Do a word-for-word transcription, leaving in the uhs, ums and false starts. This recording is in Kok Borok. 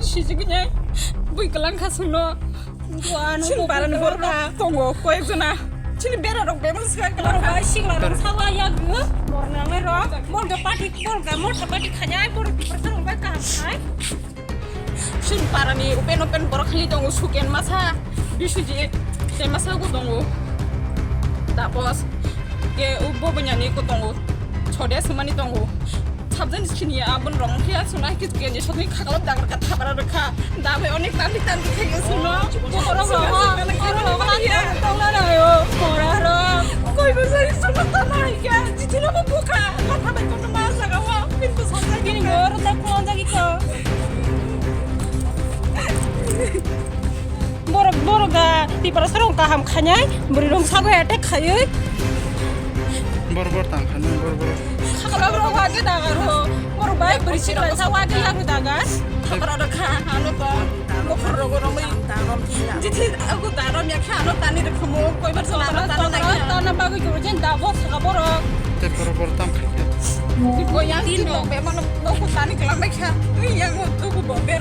Sijigini bui kwlang kha chwngno. Chini parani borok tongo koyek jona. Chini bera rok bebak swkang kwlang kha. Bai sigla rok sawa ya gw. Bor nanglai rok. Bor ga party, bor ga motha party khanyai, bor ga party rok bai kaham khai. Chini parani open open borok khali tongo, Suken masa, Biswajit, tei masa bo tongo. Tapos, ke bo banyani ko tongo. Chode sumani tongo. Sabjani sini abon rong khe asuna kis ke ni sotni khakalo dagar ka thabara rwkha. Da bai onek tandi tandi khe asuna. Borok rok, borok rok, tongna nayo. Mora rok. Koi bo sai sunu tanai kya. Jitino bo bukha. Kotha bai kono ma jaga wa. Pinto sonjak bini mor tak konjak iko. Borok, borok ga Tiprasa rok kaham khanyai, bwrwi rok sago attack khayui. Bor bor tang khanyai, bor bor. Khakalo rok wage dagar ho. Borok bai bwrwi siklai sa wage yago dagar. Khakalo rok kha, ano to. Bokhor rok romwi. Jiti aku daram ya kha, ano tani rok khumo, koi bar sala ano tana kha. Tana bagwi jor jen da bo saka borok. Te bor bor tang khanyai. Ko yang tin rok be mano, no ko tani kelang bai kha. Yang ko ko bo be